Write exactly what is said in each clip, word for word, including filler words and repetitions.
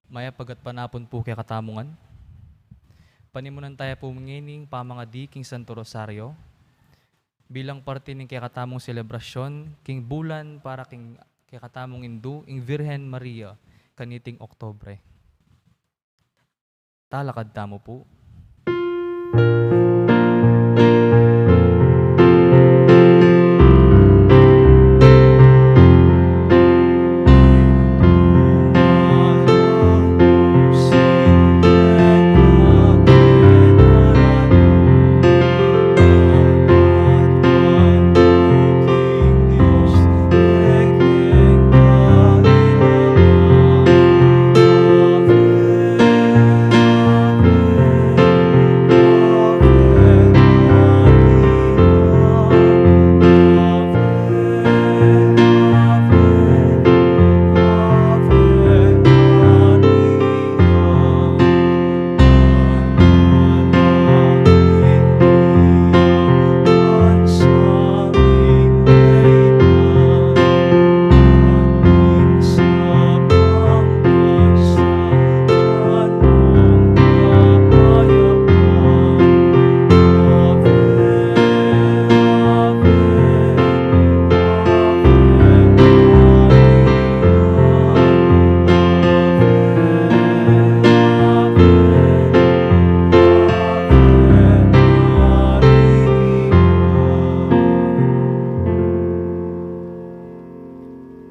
Mayap a gatpanapun pu kekatamu ngan. Panimunan taya pu ngeni ing pamangadi king Santo Rosario, bilang parti ning kekatamung selebrasyon king bulan para king kekatamung indu, ing Virgen Maria, kaniting Oktubre. Talakad tamu pu.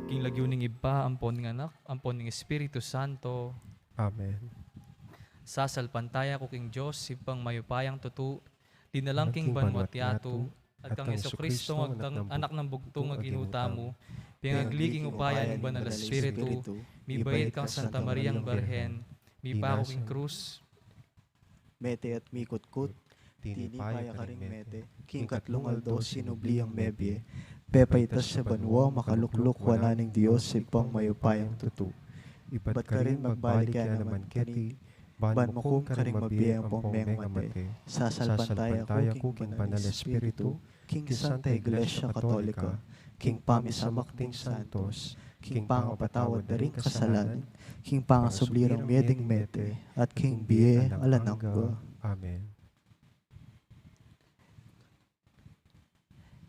King lagyu ning Ibpa, ampon ning Anak, ampon ning Espiritu Santo. Amen. Sasalpantaya ku king Dios, Ibpang mayupayang tutu, linalang king banwa't yatu, at kang Jesucristo, Anak nang bugtung a Ginu tamu, pengagli king upaya ning Banal Espiritu, mibait kang Santa Mariang Birhen, mipaku king krus, mete at mikutkut, tinipa ya karing mete, king katlung aldo sinubli yang mebie, pepaitas ya banua, makalukluk wanan ning Dios Ibpang mayupayang tutu. Ibat karin magbalik ya naman keti, ban mukum karing mabie ampong mengamate. Sasalpantaya ku king Banal Espiritu, king Santa Iglesia Katolika, king pamisamak ding santos, king pangapatawad da ring kasalanan, king pangasubli rang mie ding mete, at king bie alang angga. Amen.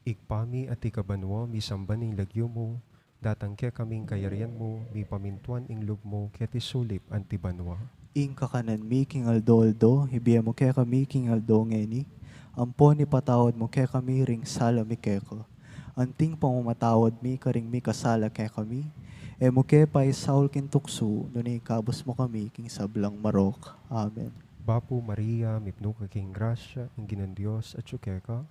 Ibpa mi, atiu ka banua, misamban ing lagyu mu, datang kekami ing kayarian mu, mipamintuan ing lub mu, keti sulip anti banua. Ing kakanan mi king aldo-aldo, ibie mu kekami king aldo ngeni, ampon ipatawad mu kekami ring sala mi keka, anting pamamatawad mi karing mikasala kekami, e mu ke paisaul king tuksu, nune ikabus mu kami king sablang marok. Amen. Bapu Maria, mipnu ka king grasya, ing Ginung Dios atyu keka,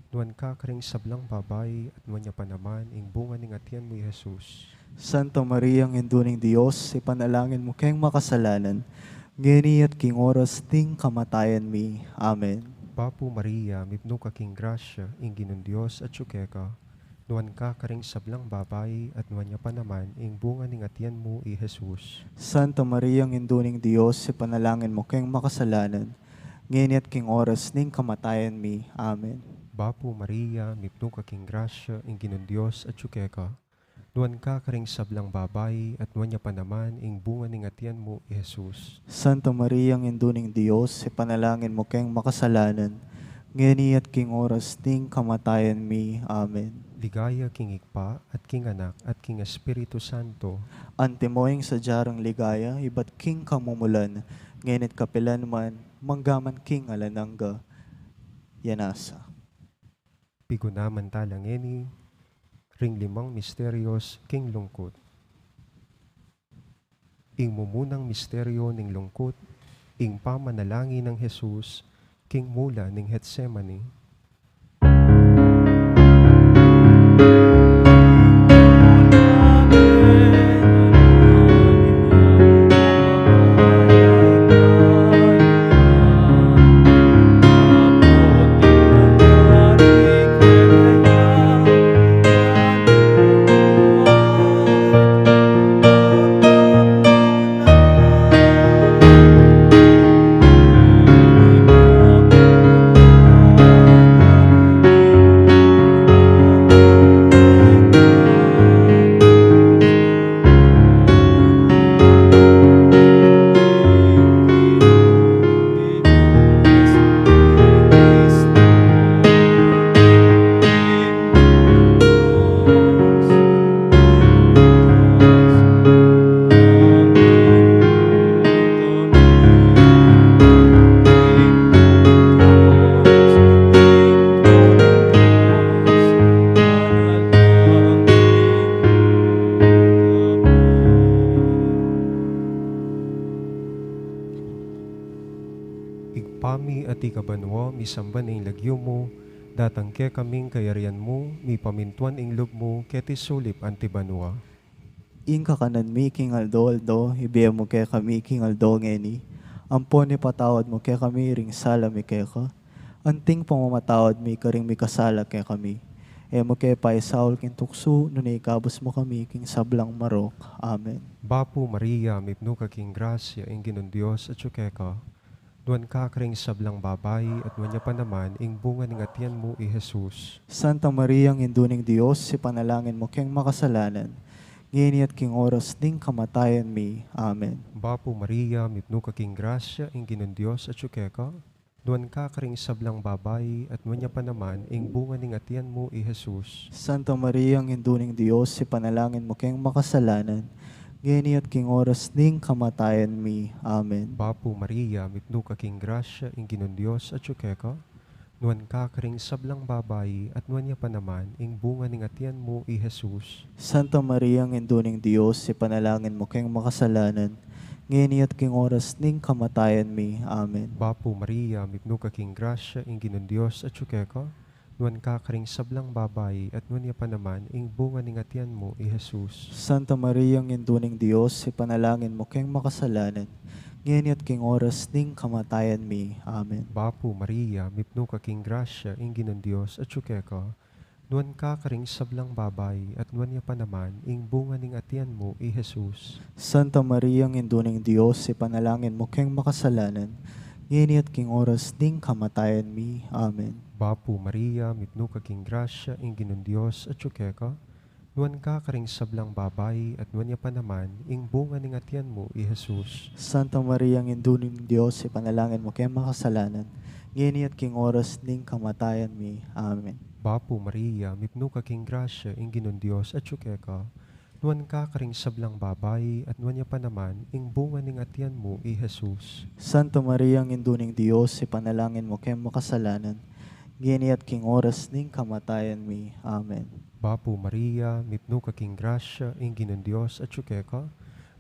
nuan ka karing sablang babai, at nuan ya pa naman ing bunga ning atian mu, i Jesus. Santa Maria, Indu ning Dios, ipanalangin mu keng makasalanan, ngeni at king oras ning kamatayan mi. Amen. Bapu Maria, mipnu ka king grasya, ing Ginung Dios atyu keka, nuan ka karing sablang babai, at nuan ya pa naman ing bunga ning atian mu, i Jesus. Santa Maria, Indu ning Dios, ipanalangin mu keng makasalanan, ngeni at king oras ning kamatayan mi. Amen. Bapu Maria, mipnu ka king grasya, ing Ginung Dios atyu keka, nuan ka karing sablang babai, at nuan ya pa naman ing bunga ning atian mu, i Jesus. Santa Maria, Indu ning Dios, ipanalangin mu keng makasalanan, ngeni at king oras ning kamatayan mi. Amen. Ligaya king Ibpa, at king Anak, at king Espiritu Santo. Antimo ing sadya rang ligaya ibat king kamumulan, ngeni at kapilan man, mangga man king alang angga. Yan asa. Pigunaman tala ngeni ring limang misterios king lungkut. Ing mumunang misterio ning lungkut, ing pamanalangin nang Jesus king mula ning Getsemani. King banua, misamban ing lagyu mu, datang kekami ing kayarian mu, mipamintuan ing lub mu, keti sulip anti banua. Ing kakanan mi king aldo-aldo, ibie mu kekami king aldo ngeni. Ampon ipatawad mu kekami ring sala mi keka, anting pamamatawad mi karing mikasala kekami. E mu ke paisaul king tuksu, nune ikabus mu kami king sablang marok. Amen. Bapu Maria, mipnu ka king grasya, ing Ginung Dios atyu keka. Nuan ka karing sablang babai, at nuan ya pa naman ing bunga ning atian mu, i Jesus. Santa Maria, Indu ning Dios, ipanalangin mu keng makasalanan, ngeni at king oras ning kamatayan mi. Amen. Bapu Maria, mipnu ka king grasya, ing Ginung Dios atyu keka. Nuan ka karing sablang babai, at nuan ya pa naman ing bunga ning atian mu, i Jesus. Santa Maria, Indu ning Dios, ipanalangin mu keng makasalanan, ngeni at king oras ning kamatayan mi. Amen. Bapu Maria, mipnu ka king grasya, ing Ginung Dios atyu keka. Nuan ka karing sablang babai, at nuan ya pa naman ing bunga ning atian mu, i Jesus. Santa Maria, Indu ning Dios, ipanalangin mu keng makasalanan, ngeni at king oras ning kamatayan mi. Amen. Bapu Maria, mipnu ka king grasya, ing Ginung Dios atyu keka. Nuan ka karing sablang babai, at nuan ya pa naman ing bunga ning atian mu, i Jesus. Santa Maria, Indu ning Dios, ipanalangin mu keng makasalanan, ngeni at king oras ning kamatayan mi. Amen. Bapu Maria, mipnu ka king grasya, ing Ginung Dios atyu keka. Nuan ka karing sablang babai, at nuan ya pa naman ing bunga ning atian mu, i Jesus. Santa Maria, Indu ning Dios, ipanalangin mu keng makasalanan, ngeni at king oras ning kamatayan mi. Amen. Bapu Maria, mipnu ka king grasya, ing Ginung Dios atyu keka. Nuan ka karing sablang babai, at nuan ya pa naman ing bunga ning atian mu, i Jesus. Santa Maria, Indu ning Dios, ipanalangin mu keng makasalanan, ngeni at king oras ning kamatayan mi. Amen. Bapu Maria, mipnu ka king grasya, ing Ginung Dios atyu keka. Nuan ka karing sablang babai, at nuan ya pa naman ing bunga ning atian mu, i Jesus. Santa Maria, Indu ning Dios, ipanalangin mu keng makasalanan, ngeni at king oras ning kamatayan mi. Amen. Bapu Maria, mipnu ka king grasya, ing Ginung Dios atyu keka.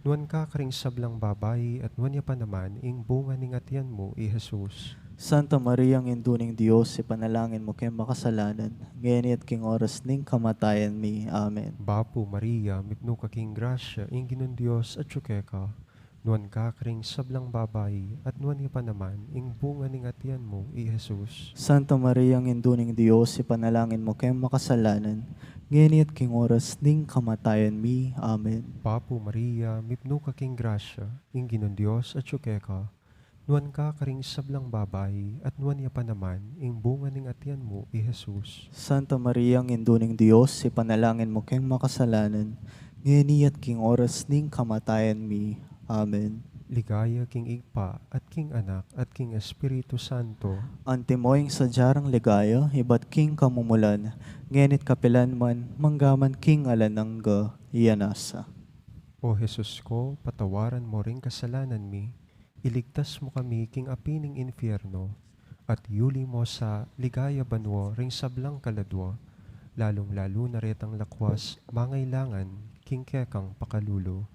Nuan ka karing sablang babai, at nuan ya pa naman ing bunga ning atian mu, i Jesus. Santa Maria, Indu ning Dios, ipanalangin mu keng makasalanan, ngeni at king oras ning kamatayan mi. Amen. Bapu Maria, mipnu ka king grasya, ing Ginung Dios atyu keka. Nuan ka karing sablang babai, at nuan ya pa naman ing bunga ning atian mu, i Jesus. Santa Maria, Indu ning Dios, ipanalangin mu keng makasalanan, ngeni at king oras ning kamatayan mi. Amen. Bapu Maria, mipnu ka king grasya, ing Ginung Dios atyu keka. Nuan ka karing sablang babai, at nuan ya pa naman ing bunga ning atian mu, i Jesus. Santa Maria, Indu ning Dios, ipanalangin mu keng makasalanan, ngeni at king oras ning kamatayan mi. Amen. Ligaya king Ibpa, at king Anak, at king Espiritu Santo. Antimo ing sadya rang ligaya ibat king kamumulan, ngeni't kapilan man, manggaman king alang angga. Iya nasa. O Jesus ko, patawaran mo ring kasalanan mi, iligtas mo kami king api ning infierno, at yuli mo sa ligaya banua ring sablang kaladua, lalung-lalu na retang lakwas mangailangan king kekang pakalulu.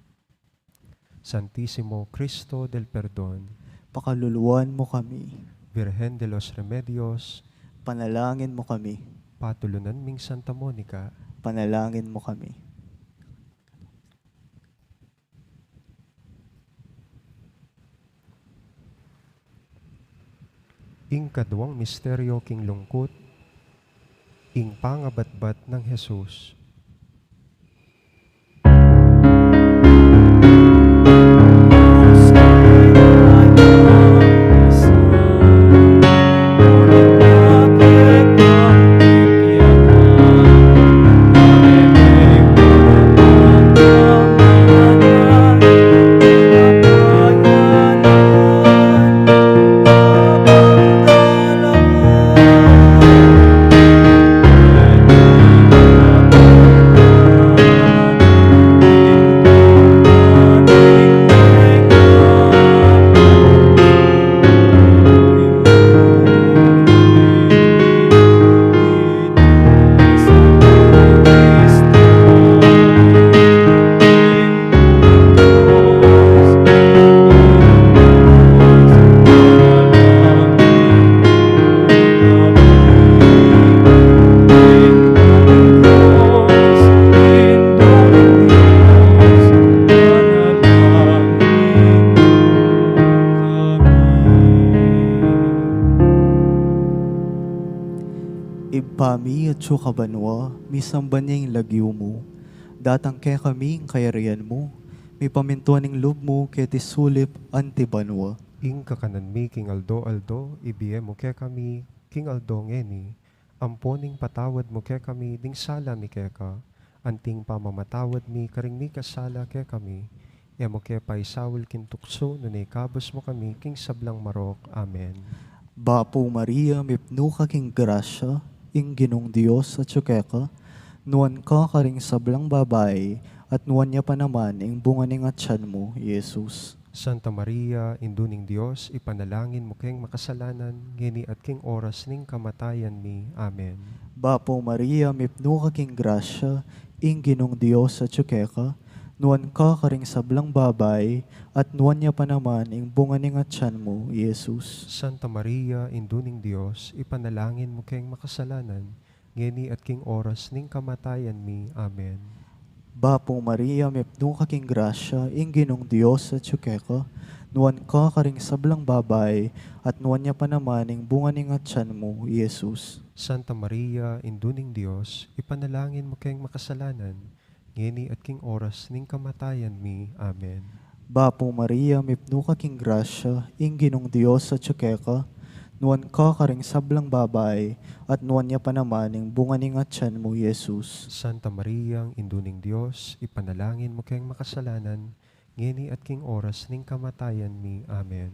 Santisimo Cristo del Perdon, pakaluluan mo kami. Virgen de los Remedios, panalangin mo kami. Patulunan ming Santa Monica, panalangin mo kami. Ing kaduang misteryo king lungkut, ing pangabatbat nang Jesus. Atsu ka banua, misamban ya ing lagyu mu. Datang kekami ing kayarian mu, mipamintuan ing lub mu keti sulip anti banua. Ing kakanan mi king aldo-aldo, ibie mu kekami king aldo ngeni. Ampo ing patawad mu kekami ding sala mi keka, anti ing pamamatawad mi karing mikasala kekami. E mu ke paisaul king tuksu, nune ikabus mu kami king sablang marok. Amen. Bapu Maria, mipnu ka king grasya, ing Ginung Dios atsu keka, nuan ka karing sablang babai, at nuan ya pa naman ing bunga ning atyan mu, Jesus. Santa Maria, Indu ning Dios, ipanalangin mu keng makasalanan, ngeni at king oras ning kamatayan mi. Amen. Bapu Maria, mipnu ka king grasya, ing Ginung Dios atsu keka, nuan ka karing sablang babai, at nuan ya pa naman ing bunga ning atyan mu, Jesus. Santa Maria, Indu ning Dios, ipanalangin mu keng makasalanan, ngeni at king oras ning kamatayan mi. Amen. Bapu Maria, mipnu ka king grasya, ing Ginung Dios atsu keka, nuan ka karing sablang babai, at nuan ya pa naman ing bunga ning atyan mu, Jesus. Santa Maria, Indu ning Dios, ipanalangin mu keng makasalanan, ngeni at king oras ning kamatayan mi. Amen. Bapu Maria, mipnu ka king grasya, ing Ginung Dios atsu keka, nuan ka karing sablang babai, at nuan ya pa naman ing bunga ning atyan mu, Jesus. Santa Maria, Indu ning Dios, ipanalangin mu keng makasalanan, ngeni at king oras ning kamatayan mi. Amen.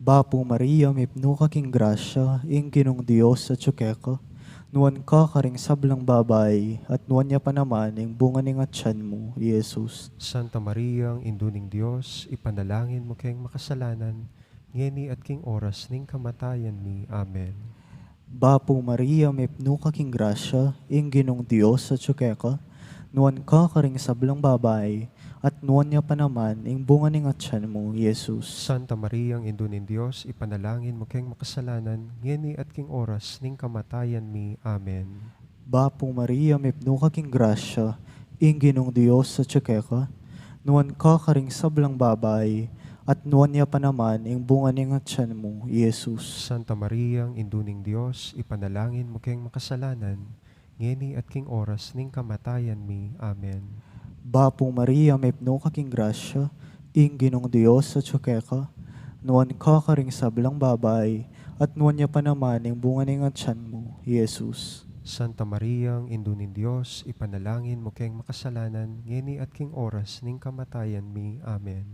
Bapu Maria, mipnu ka king grasya, ing Ginung Dios atsu keka, nuan ka karing sablang babai, at nuan ya pa naman ing bunga ning atyan mu, Jesus. Santa Maria, Indu ning Dios, ipanalangin mu keng makasalanan, ngeni at king oras ning kamatayan mi. Amen. Bapu Maria, mipnu ka king grasya, ing Ginung Dios atsu keka, nuan ka karing sablang babai, at nuan ya pa naman ing bunga ning atyan mu, Jesus. Santa Maria, Indu ning Dios, ipanalangin mu keng makasalanan, ngeni at king oras ning kamatayan mi. Amen. Bapu Maria, mipnu ka king grasya, ing Ginung Dios atsu keka, nuan ka karing sablang babai, at nuan ya pa naman ing bunga ning atyan mu, Jesus. Santa Maria, Indu ning Dios, ipanalangin mu keng makasalanan, ngeni at king oras ning kamatayan mi. Amen. Bapu Maria, mipnu ka king grasya, ing Ginung Dios atsu keka, nuan ka karing sablang babai, at nuan ya pa naman ing bunga ning atyan mu, Jesus. Santa Maria, Indu ning Dios, ipanalangin mu keng makasalanan, ngeni at king oras ning kamatayan mi. Amen.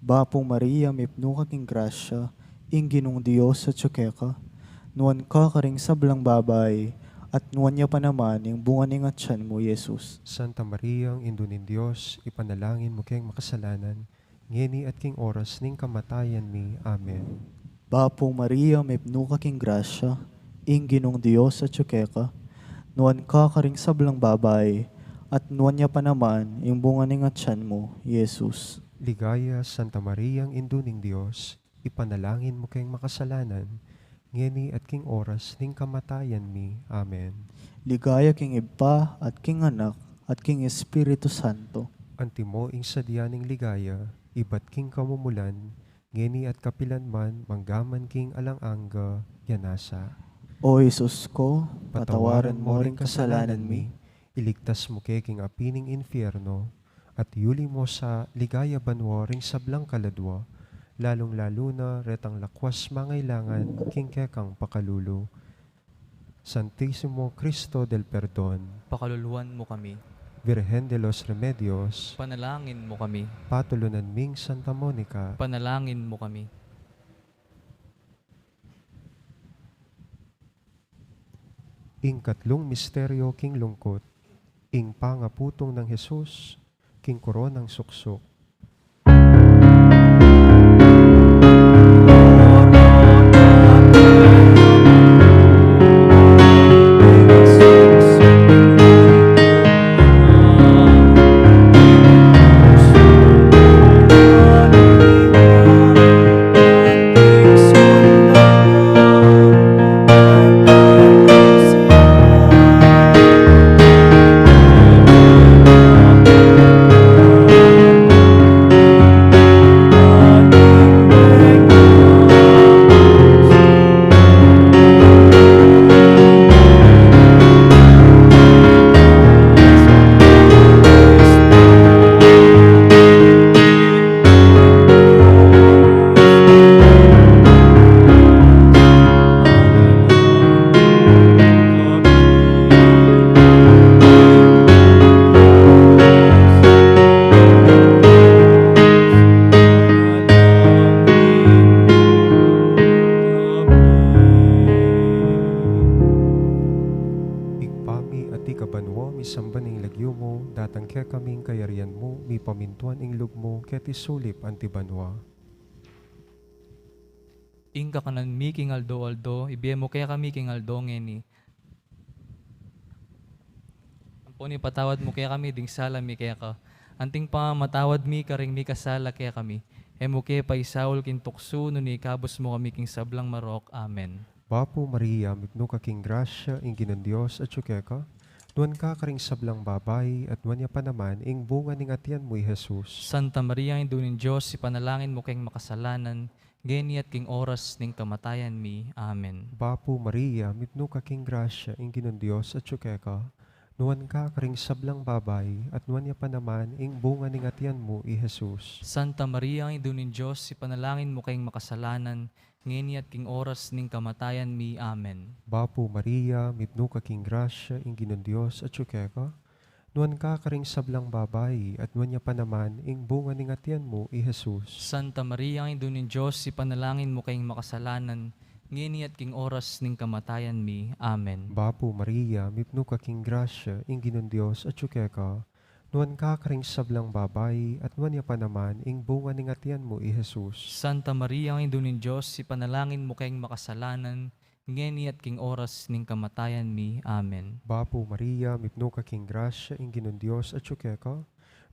Bapu Maria, mipnu ka king grasya, ing Ginung Dios atsu keka, nuan ka karing sablang babai, at nuan ya pa naman ing bunga ning atyan mu, Jesus. Santa Maria, Indu ning Dios, ipanalangin mu keng makasalanan, ngeni at king oras ning kamatayan mi. Amen. Bapu Maria, mipnu ka king grasya, ing Ginung Dios atsu keka, nuan ka karing sablang babai, at nuan ya pa naman ing bunga ning atyan mu, Jesus. Ligaya, Santa Maria, Indu ning Dios, ipanalangin mu keng makasalanan, ngeni at king oras ning kamatayan mi. Amen. Ligaya king Ibpa, at king Anak, at king Espiritu Santo. Antimo ing sadya ning ligaya, ibat king kamumulan, ngeni at kapilan man, manggaman king alang angga. Yanasa. O Jesus ko, patawaran mo ring kasalanan mi, iligtas mu ke king api ning infierno, at yuli mo sa ligaya banua ring sablang kaladua, lalung-lalu na retang lakwas mangailangan king kekang pakalulu. Santisimo Cristo del Perdon, pakaluluan mu kami. Virgen de los Remedios, panalangin mu kami. Patulunan ming Santa Monica, panalangin mu kami. Ing katlung misteryo king lungkut, ing pangaputung nang Jesus king koronang suksuk. Kekami ing kayarian mu, mipamintuan ing lub mu, keti sulip anti banua. Ing kakanan mi king aldo-aldo, ibie mu kekami king aldo ngeni. Ampon ipatawad mu kekami ding sala mi keka, anting pamamatawad mi karing mikasala kekami. E mu ke paisaul king tuksu, nune ikabus mu kami king sablang marok. Amen. Bapu Maria, mipnu ka king grasya, ing Ginung Dios atyu keka. Nuan ka karing sablang babai, at nuan ya pa naman ing bunga ning atian mu, i Jesus. Santa Maria, Indu ning Dios, ipanalangin mu keng makasalanan, ngeni at king oras ning kamatayan mi. Amen. Bapu Maria, mipnu ka king grasya, ing Ginung Dios atyu keka. Nuan ka karing sablang babai, at nuan ya pa naman ing bunga ning atian mu, i Jesus. Santa Maria, Indu ning Dios, ipanalangin mu keng makasalanan, ngeni at king oras ning kamatayan mi. Amen. Bapu Maria, mipnu ka king grasya, ing Ginung Dios atyu keka. Nuan ka karing sablang babai, at nuan ya pa naman ing bunga ning atian mu, i Jesus. Santa Maria, Indu ning Dios, ipanalangin mu keng makasalanan, ngeni at king oras ning kamatayan mi. Amen. Bapu Maria, mipnu ka king grasya, ing Ginung Dios atyu keka. Nuan ka karing sablang babai, at nuan ya pa naman ing bunga ning atian mu, i Jesus. Santa Maria, Indu ning Dios, ipanalangin mu keng makasalanan, ngeni at king oras ning kamatayan mi. Amen. Bapu Maria, mipnu ka king grasya, ing Ginung Dios atyu keka.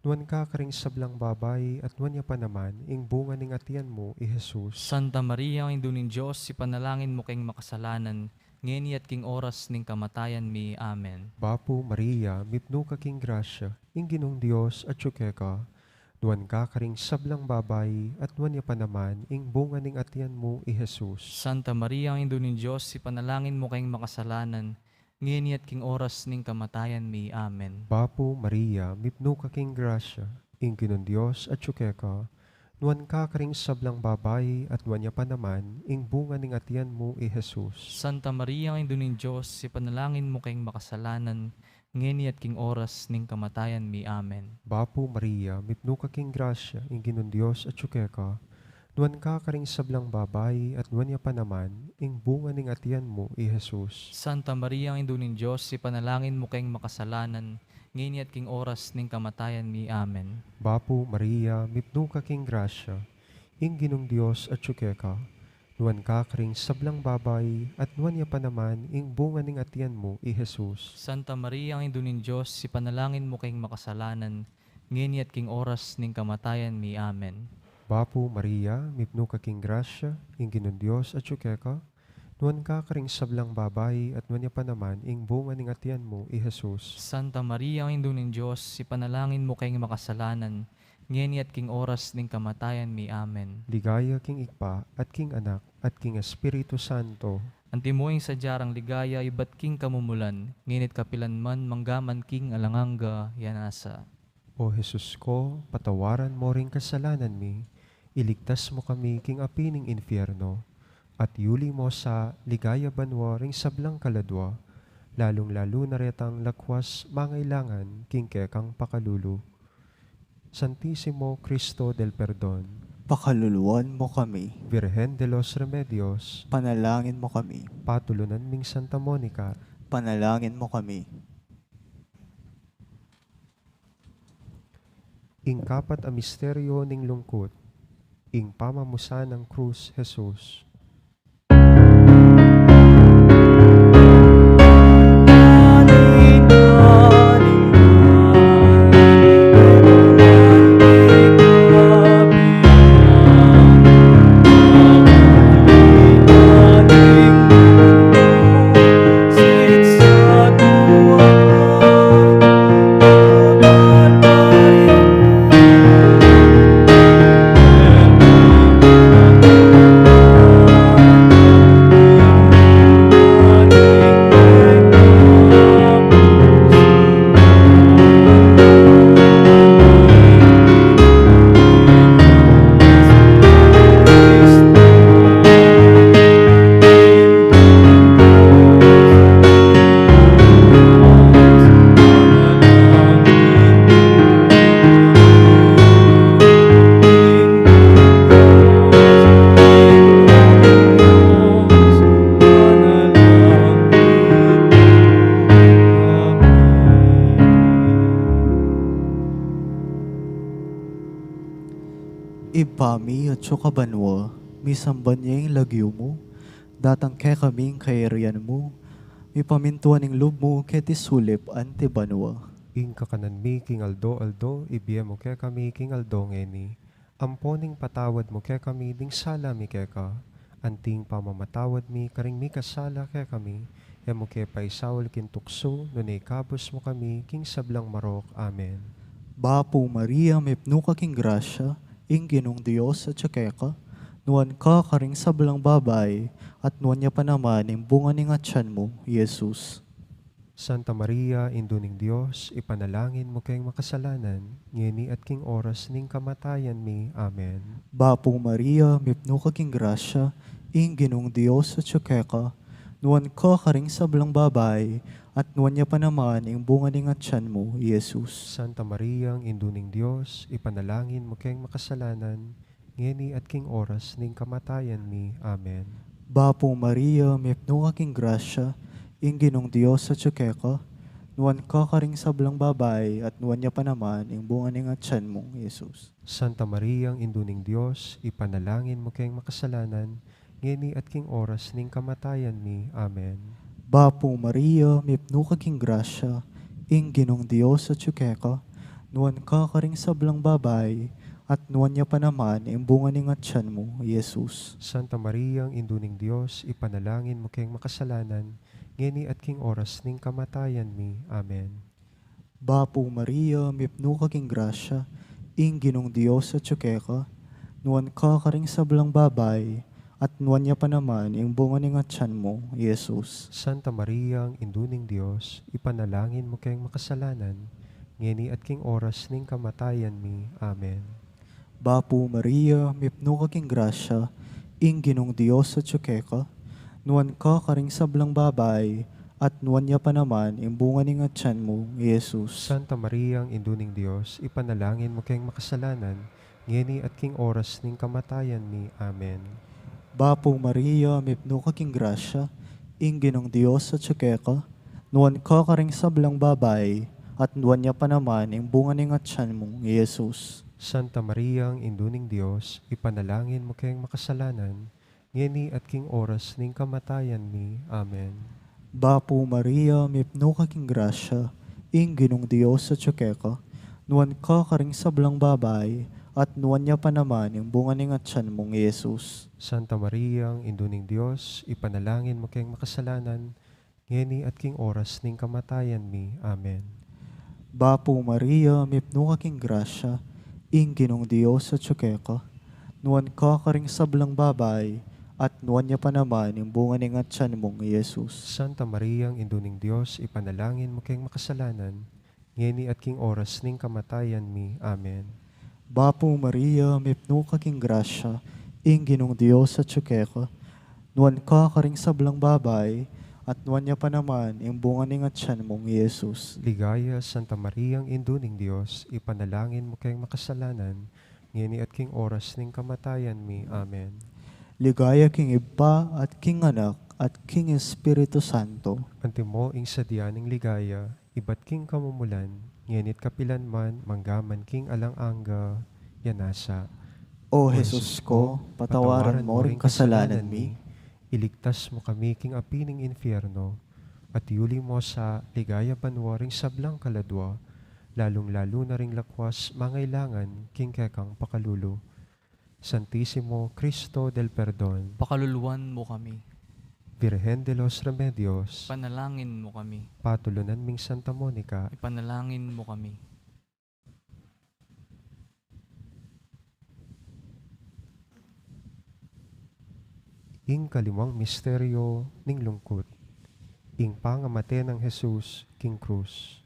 Nuan ka karing sablang babai, at nuan ya pa naman ing bunga ning atian mu, i Jesus. Santa Maria, Indu ning Dios, ipanalangin mu keng makasalanan, ngeni at king oras ning kamatayan mi. Amen. Bapu Maria, mipnu ka king grasya, ing Ginung Dios atyu keka. Nuan ka karing sablang babai, at nuan ya pa naman ing bunga ning atian mu, i Jesus. Santa Maria, Indu ning Dios, ipanalangin mu keng makasalanan, ngeni at king oras ning kamatayan mi. Amen. Bapu Maria, mipnu ka king grasya, ing Ginung Dios atyu keka. Nuan ka karing sablang babai, at nuan ya pa naman ing bunga ning atian mu, i Jesus. Santa Maria, Indu ning Dios, ipanalangin mu keng makasalanan, ngeni at king oras ning kamatayan mi. Amen. Bapu Maria, mipnu ka king grasya, ing Ginung Dios atyu keka. Nuan ka karing sablang babai, at nuan ya pa naman ing bunga ning atian mu, i Jesus. Santa Maria, Indu ning Dios, ipanalangin mu keng makasalanan, ngeni at king oras ning kamatayan mi. Amen. Bapu Maria, mipnu ka king grasya, ing Ginung Dios atyu keka. Nuan ka karing sablang babai, at nuan ya pa naman ing bunga ning atian mu, i Jesus. Santa Maria, Indu ning Dios, ipanalangin mu keng makasalanan, ngeni at king oras ning kamatayan mi. Amen. Bapu Maria, mipnu ka king grasya, ing Ginung Dios atyu keka. Nuan ka karing sablang babai, at nuan ya pa naman ing bunga ning atian mu, i Jesus. Santa Maria, Indu ning Dios, ipanalangin mu keng makasalanan, ngeni at king oras ning kamatayan mi. Amen. Ligaya king Ibpa, at king Anak, at king Espiritu Santo. Antimo ing sadya rang ligaya ibat king kamumulan, ngeni at kapilan man, mangga man king alang angga. Amen. O Jesus ko, patawaran mo ring kasalanan mi, iligtas mo kami king api ning infierno, at yuli mo sa ligaya banua ring sablang kaladua, lalung-lalu na retang lakwas mangailangan king kekang pakalulu. Santisimo Cristo del Perdon, pakaluluan mo kami. Virgen de los Remedios, panalangin mo kami. Patulunan ming Santa Monica, panalangin mo kami. Ing kapat a misteryo ning lungkut, ing pamamusan nang krus Jesus. Ibpa mi, atsu ka banua, misamban ya ing lagyu mu, datang kekami ing kayarian mu, mipamintuan ing lub mu keti sulip anti banua. Ing kakanan mi king aldo-aldo, ibie mu kekami king aldo ngeni. Ampo ing patawad mu kekami ding sala mi keka, anti ing pamamatawad mi karing mikasala kekami, e mu ke paisaul king tuksu, nune ikabus mu kami king sablang marok. Amen. Bapu Maria, mipnu ka king grasya, ing Ginung Dios atsu keka, nuan ka karing sablang babai, at nuan ya pa naman ing bunga ning atyan mu, Jesus. Santa Maria, Indu ning Dios, ipanalangin mu keng makasalanan, ngeni at king oras ning kamatayan mi. Amen. Bapu Maria, mipnu ka king grasya, ing Ginung Dios atsu keka, nuan ka karing sablang babai, at nuan ya pa naman ing bunga ning atyan mu, Jesus. Santa Maria, Indu ning Dios, ipanalangin mu keng makasalanan, ngeni at king oras ning kamatayan mi. Amen. Bapu Maria, mipnu ka king grasya, ing Ginung Dios atsu keka, nuan ka karing sablang babai, at nuan ya pa naman ing bunga ning atyan mu, Jesus. Santa Maria, Indu ning Dios, ipanalangin mu keng makasalanan, ngeni at king oras ning kamatayan mi. Amen. Bapu Maria, mipnu ka king grasya, ing Ginung Dios atsu keka, nuan ka karing sablang babai, at nuan ya pa naman ing bunga ning atyan mu, Jesus. Santa Maria, Indu ning Dios, ipanalangin mu keng makasalanan, ngeni at king oras ning kamatayan mi. Amen. Bapu Maria, mipnu ka king grasya, ing Ginung Dios atsu keka, nuan ka karing sablang babai, at nuan ya pa naman ing bunga ning atyan mu, Jesus. Santa Maria, Indu ning Dios, ipanalangin mu keng makasalanan, ngeni at king oras ning kamatayan mi. Amen. Bapu Maria, mipnu ka king grasya, ing Ginung Dios atsu keka, nuan ka karing sablang babai, at nuan ya pa naman ing bunga ning atyan mu, Jesus. Santa Maria, Indu ning Dios, ipanalangin mu keng makasalanan, ngeni at king oras ning kamatayan mi. Amen. Bapu Maria, mipnu ka king grasya, ing Ginung Dios atsu keka, nuan ka karing sablang babai, at nuan ya pa naman ing bunga ning atyan mu, Jesus. Santa Maria, Indu ning Dios, ipanalangin mu keng makasalanan, ngeni at king oras ning kamatayan mi. Amen. Bapu Maria, mipnu ka king grasya, ing Ginung Dios atsu keka, nuan ka karing sablang babai, at nuan ya pa naman ing bunga ning atyan mu, Jesus. Santa Maria, Indu ning Dios, ipanalangin mu keng makasalanan, ngeni at king oras ning kamatayan mi. Amen. Bapu Maria, mipnu ka king grasya, ing Ginung Dios atsu keka, nuan ka karing sablang babai, at nuan ya pa naman ing bunga ning atyan mu, Jesus. Santa Maria, Indu ning Dios, ipanalangin mu keng makasalanan, ngeni at king oras ning kamatayan mi. Amen. Bapu Maria, mipnu ka king grasya, ing Ginung Dios atsu keka, nuan ka karing sablang babai, at nuan ya pa naman ing bunga ning atyan mu, Jesus. Ligaya, Santa Maria, Indu ning Dios, ipanalangin mu keng makasalanan, ngeni at king oras ning kamatayan mi. Amen. Ligaya king Ibpa, at king Anak, at king Espiritu Santo. Antimo ing sadya ning ligaya, ibat king kamumulan, ngeni't kapilan man, manggaman king alang angga. Ya nasa. O Jesus ko, patawaran mo ring kasalanan mi, iligtas mu kami king api ning infierno, at yuli mo sa ligaya banua ring sablang kaladua, lalung-lalu na ring lakwas mangailangan king kekang pakalulu. Santisimo Cristo del Perdon, pakaluluan mu kami. Virgen de los Remedios, panalangin mu kami. Patulunan ming Santa Monica, ipanalangin mu kami. Ing kalimang misteryo ning lungkut, ing pangamate nang Jesus king krus.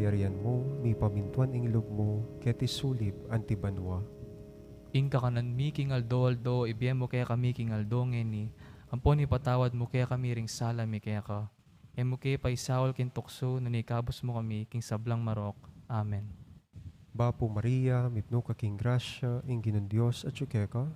Yarian mu, mipamintuan ing lub mu, keti sulip anti banua. Ing kakanan mi king aldo-aldo, ibie mu kekami king aldo ngeni, ampon ipatawad mu kekami ring sala mi keka. E mu ke paisaul king tuksu, nune ikabus mu kami king sablang marok. Amen. Bapu Maria, mipnu ka king grasya, ing Ginung Dios atyu keka,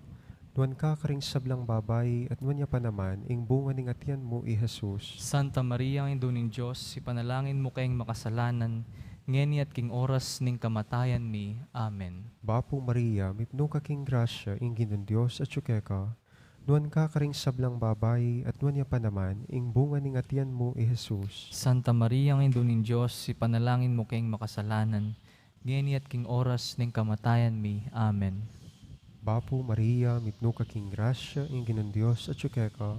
nuan ka karing sablang babai, at nuan ya pa naman ing bunga ning atian mu, i Jesus. Santa Maria, Indu ning Dios, ipanalangin mu keng makasalanan, ngeni at king oras ning kamatayan mi. Amen. Bapu Maria, mipnu ka king grasya, ing Ginung Dios atyu keka, nuan ka karing sablang babai, at nuan ya pa naman ing bunga ning atian mu, i Jesus. Santa Maria, Indu ning Dios, ipanalangin mu keng makasalanan, ngeni at king oras ning kamatayan mi. Amen. Bapu Maria, mipnu ka king grasya, ing Ginung Dios atyu keka,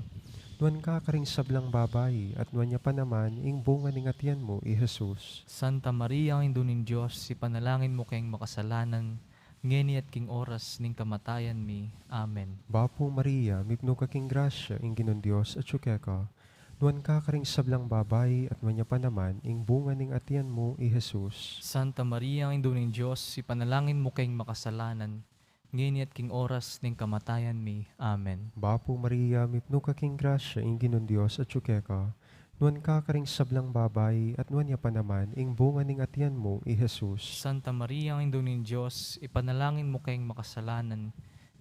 nuan ka karing sablang babai, at nuan ya pa naman ing bunga ning atian mu, i Jesus. Santa Maria, Indu ning Dios, ipanalangin mu keng makasalanan, ngeni at king oras ning kamatayan mi. Amen. Bapu Maria, mipnu ka king grasya, ing Ginung Dios atyu keka, nuan ka karing sablang babai, at nuan ya pa naman ing bunga ning atian mu, i Jesus. Santa Maria, Indu ning Dios, ipanalangin mu keng makasalanan, ngeni at king oras ning kamatayan mi. Amen. Bapu Maria, mipnu ka king grasya, ing Ginung Dios atyu keka, nuan ka karing sablang babai, at nuan ya pa naman ing bunga ning atian mu, i Jesus. Santa Maria, Indu ning Dios, ipanalangin mu keng makasalanan,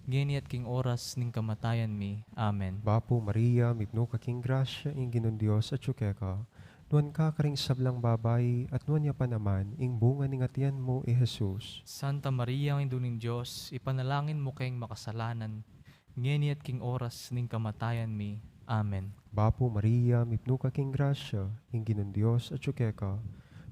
ngeni at king oras ning kamatayan mi. Amen. Bapu Maria, mipnu ka king grasya, ing Ginung Dios atyu keka, nuan ka karing sablang babai, at nuan ya pa naman ing bunga ning atian mu, i Jesus. Santa Maria, Indu ning Dios, ipanalangin mu keng makasalanan, ngeni at king oras ning kamatayan mi. Amen. Bapu Maria, mipnu ka king grasya, ing Ginung Dios atyu keka,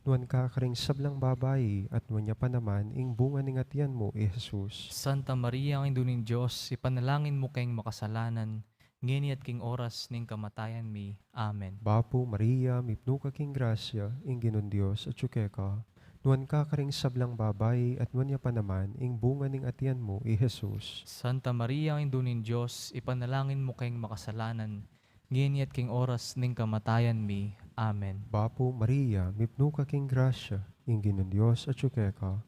nuan ka karing sablang babai, at nuan ya pa naman ing bunga ning atian mu, i Jesus. Santa Maria, Indu ning Dios, ipanalangin mu keng makasalanan, ngeni at king oras ning kamatayan mi. Amen. Bapu Maria, mipnu ka king grasya, ing Ginung Dios atyu keka, nuan ka karing sablang babai, at nuan ya pa naman ing bunga ning atian mu, i Jesus. Santa Maria, Indu ning Dios, ipanalangin mu keng makasalanan, ngeni at king oras ning kamatayan mi. Amen. Bapu Maria, mipnu ka king grasya, ing Ginung Dios atyu keka,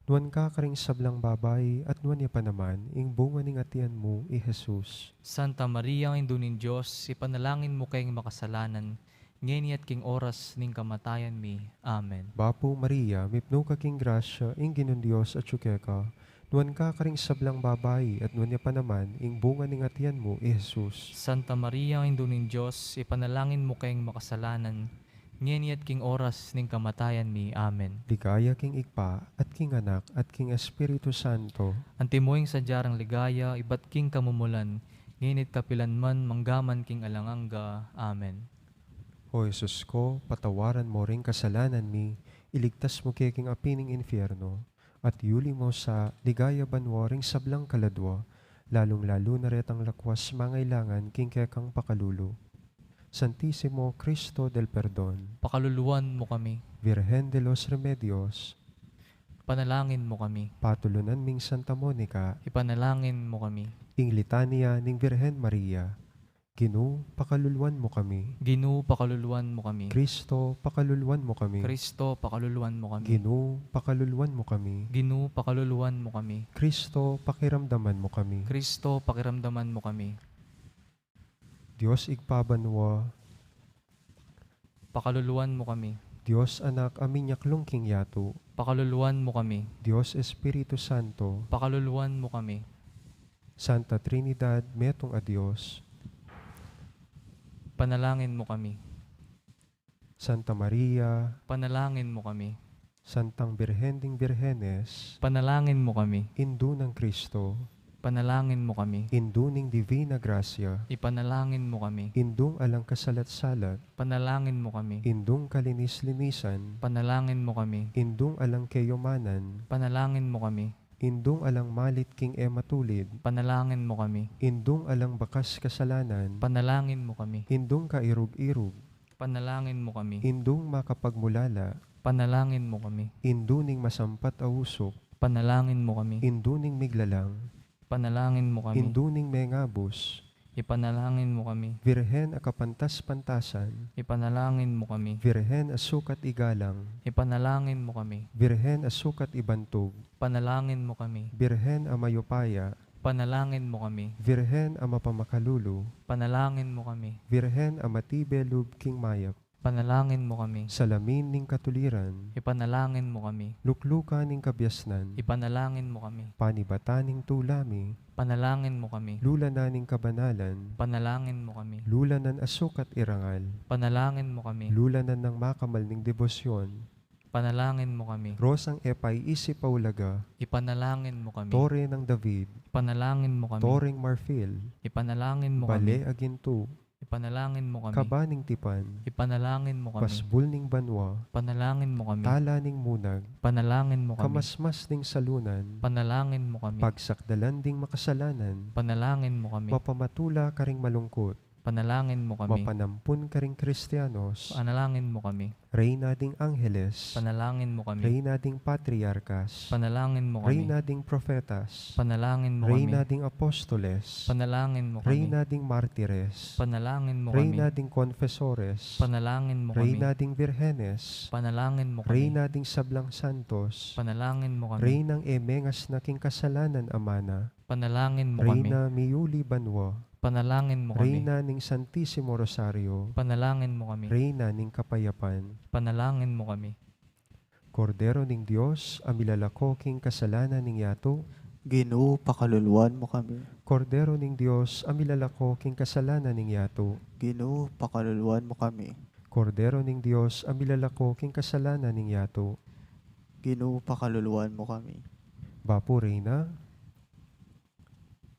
nuan ka karing sablang babai, at nuan ya pa naman ing bunga ning atian mu, i Jesus. Santa Maria, Indu ning Dios, ipanalangin mu keng makasalanan, ngeni at king oras ning kamatayan mi. Amen. Bapu Maria, mipnu ka king grasya, ing Ginung Dios atyu keka, nuan ka karing sablang babai, at nuan ya pa naman ing bunga ning atian mu, i Jesus. Santa Maria, Indu ning Dios, ipanalangin mu keng makasalanan, ngeni at king oras ning kamatayan mi. Amen. Ligaya king Ibpa, at king Anak, at king Espiritu Santo. Antimo ing sadya rang ligaya ibat king kamumulan, ngeni at kapilan man, manggaman king alang angga. Amen. O Jesus ko, patawaran mo ring kasalanan mi, iligtas mu ke king api ning infierno, at yuli mu sa ligaya banua ring sablang kaladua, lalung-lalu na retang lakwas mangailangan king kekang pakalulu. Santisimo Cristo del Perdon. Pakaluluan mu kami. Virgen de los Remedios. Panalangin mu kami. Patulunan ming Santa Monica. Ipanalangin mu kami. Ing litania ning Virgen Maria. Ginu, pakaluluan mu kami. Ginu, pakaluluan mu kami. Cristo, pakaluluan mu kami. Cristo, pakaluluan mu kami. Ginu, pakaluluan mu kami. Ginu, pakaluluan mu kami. Cristo, pakiramdaman mu kami. Cristo, pakiramdaman mu kami. Dios Ibpa banua. Pakaluluan mu kami. Dios Anak a minyaklung king yatu. Pakaluluan mu kami. Dios Espiritu Santo. Pakaluluan mu kami. Santa Trinidad, metung a Dios. Panalangin mu kami. Santa Maria. Panalangin mu kami. Santang Birhen ding Birhenes. Panalangin mu kami. Indu nang Cristo. Panalangin mu kami. Indu ning Divina Gracia. Ipanalangin mu kami. Indung alang kasalat-salat. Panalangin mu kami. Indung kalinis-linisan. Panalangin mu kami. Indung alang keyumanan. Panalangin mu kami. Indung alang malit king e matulid. Panalangin mu kami. Indung alang bakas kasalanan. Panalangin mu kami. Indung kairug-irug. Panalangin mu kami. Indung makapagmulala. Panalangin mu kami. Indu ning masampat a usuk. Panalangin mu kami. Indu ning miglalang. Panalangin mu kami. Indu ning mengabus. Ipanalangin mo kami. Virgen a kapantas-pantasan. Ipanalangin mo kami. Virgen a sukat igalang. Ipanalangin mo kami. Virgen a sukat ibantug. Panalangin mo kami. Virgen a mayupaya. Panalangin mo kami. Virgen a mapamakalulu. Panalangin mo kami. Virgen a matibe lub king mayap. Panalangin mo kami. Salamin ning katuliran. Ipanalangin mo kami. Luklukan ning kabiasnan. Ipanalangin mo kami. Panibatan ning tula mi. Panalangin mo kami. Lulanan ning kabanalan. Panalangin mo kami. Lulanan a sukat irangal. Panalangin mo kami. Lulanan nang makamal ning debosyon. Panalangin mo kami. Rosang e paiisip a ulaga. Ipanalangin mo kami. Tore nang David. Ipanalangin mo kami. Toreng marfil. Ipanalangin mo kami. Bale a gintu. Ipanalangin mo kami. Kaba ning tipan. Ipanalangin mo kami. Pasbul ning banua. Panalangin mo kami. Tala ning munag. Panalangin mo kami. Kamasmas ning salunan. Panalangin mo kami. Pagsakdalan ding makasalanan. Panalangin mo kami. Mapamatula karing malungkut. Panalangin mo kami. Mapanampun karing Kristianos. Panalangin mo kami. Reyna ding Angeles. Panalangin mo kami. Reyna ding Patriarkas. Panalangin mo kami. Reyna ding Profetas. Panalangin mo kami. Reyna ding Apostoles. Panalangin mo kami. Reyna ding Martires. Panalangin mo kami. Reyna ding Konfesores. Panalangin mo kami. Reyna ding Virgenes. Panalangin mo kami. Reyna ding Sablang Santos. Panalangin mo kami. Reynang e mengas na king kasalanan a mana. Panalangin mo kami. Reyna miyuli banua. Panalangin mo kami. Reyna ning Santisimo Rosario. Panalangin mo kami. Reyna ning kapayapan. Panalangin mo kami. Kordero ning Dios, a milalako king kasalanan ning yatu. Ginu, pakaluluan mo kami. Kordero ning Dios, a milalako king kasalanan ning yatu. Ginu, pakaluluan mo kami. Kordero ning Dios, a milalako king kasalanan ning yatu. Ginu, pakaluluan mo kami. Bapu Reyna,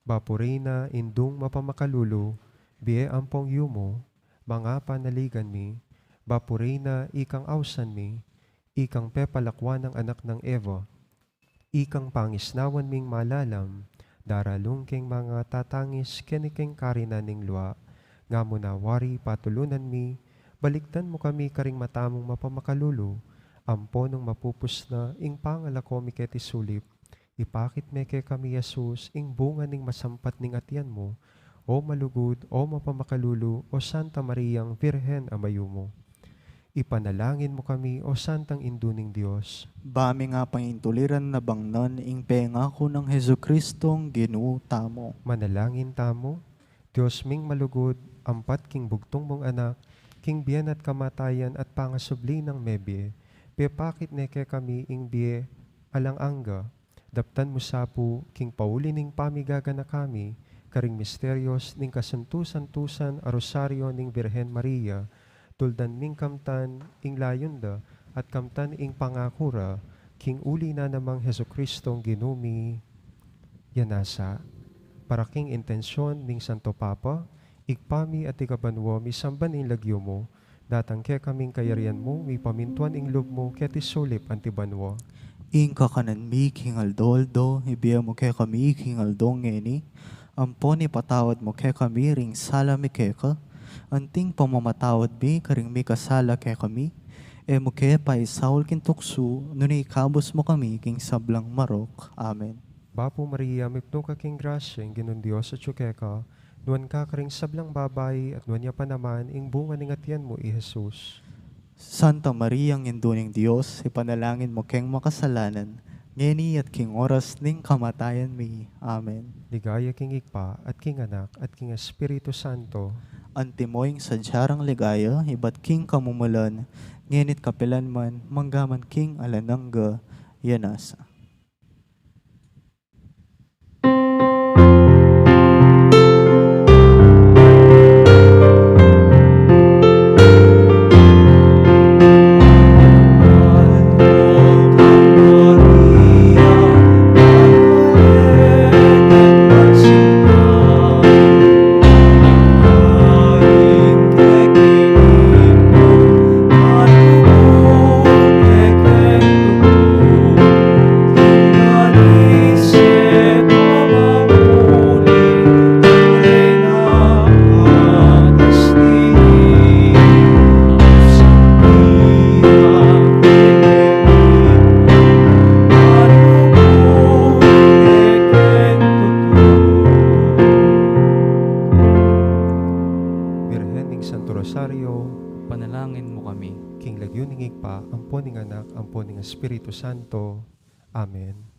Bapu Reyna, Indung mapamakalulu, bie ampong yumu, manga panaligan mi, Bapu Reyna, ikang ausan mi, ikang pepalakwan nang anak nang Eva, ikang pangisnawan ming malalam, daralung keng manga tatangis keni keng karinan ning lua, nga mu na wari patulunan mi, balikdan mu kami karing mata mung mapamakalulu, ampo nung mapupus na ing pangalako mi keti sulip, ipakit me kekami i Jesus, ing bunga ning masampat ning atian mu, O malugud, O mapamakalulu, O Santa Mariang Virgen a mayumu. Ipanalangin mu kami, O Santang Indu ning Dios. Ba mi nga pangintuliran na bangnan ing pengaku nang Jesucristong Ginu tamu. Manalangin tamu. Dios ming malugud, ampat king bugtung mung Anak, king bie na at kamatayan at pangasubli nang mebie, pepakit ne kekami ing bie alang angga. Daptan mu sa pu, king pauli ning pamigaganaka mi karing misterios ning kasantu-santusan a Rosario ning Virgen Maria, tuldan ming kamtan ing layun da at kamtan ing pangaku ra, king uli na namang Jesucristong Ginu mi. Yan nasa, para king intensyon ning Santo Papa, Ibpa mi a atsu ka banua, misamban ing lagyu mu, datang kekami ing kayarian mu, mipamintuan ing lub mu keti sulip anti banua. Ing kakanan mi king aldo-aldo ibie mu kekami king aldo ngeni, ampon ipatawad mu kekami ring sala mi keka, anting pamamatawad mi karing mikasala kekami, e mu ke paisaul king tuksu, nune ikabus mu kami king sablang marok. Amen. Bapu Maria, mipnu ka king grasya, ing Ginung Dios atsu keka, nuan ka karing sablang babai, at nuan ya pa naman ing bunga ning atian mu, i Jesus. Santa Mariang Indu ning Dios, ipanalangin mu keng makasalanan, ngeni at king oras ning kamatayan mi. Amen. Ligaya king Ibpa, at king Anak, at king Espiritu Santo. Antimo ing sadya rang ligaya, ibat king kamumulan, ngeni at kapilan man, mangga man king alang angga. Yan nasa. Panalangin mu kami. King lagyu ning Ibpa, ampo ning Anak, ampo ning Espiritu Santo. Amen.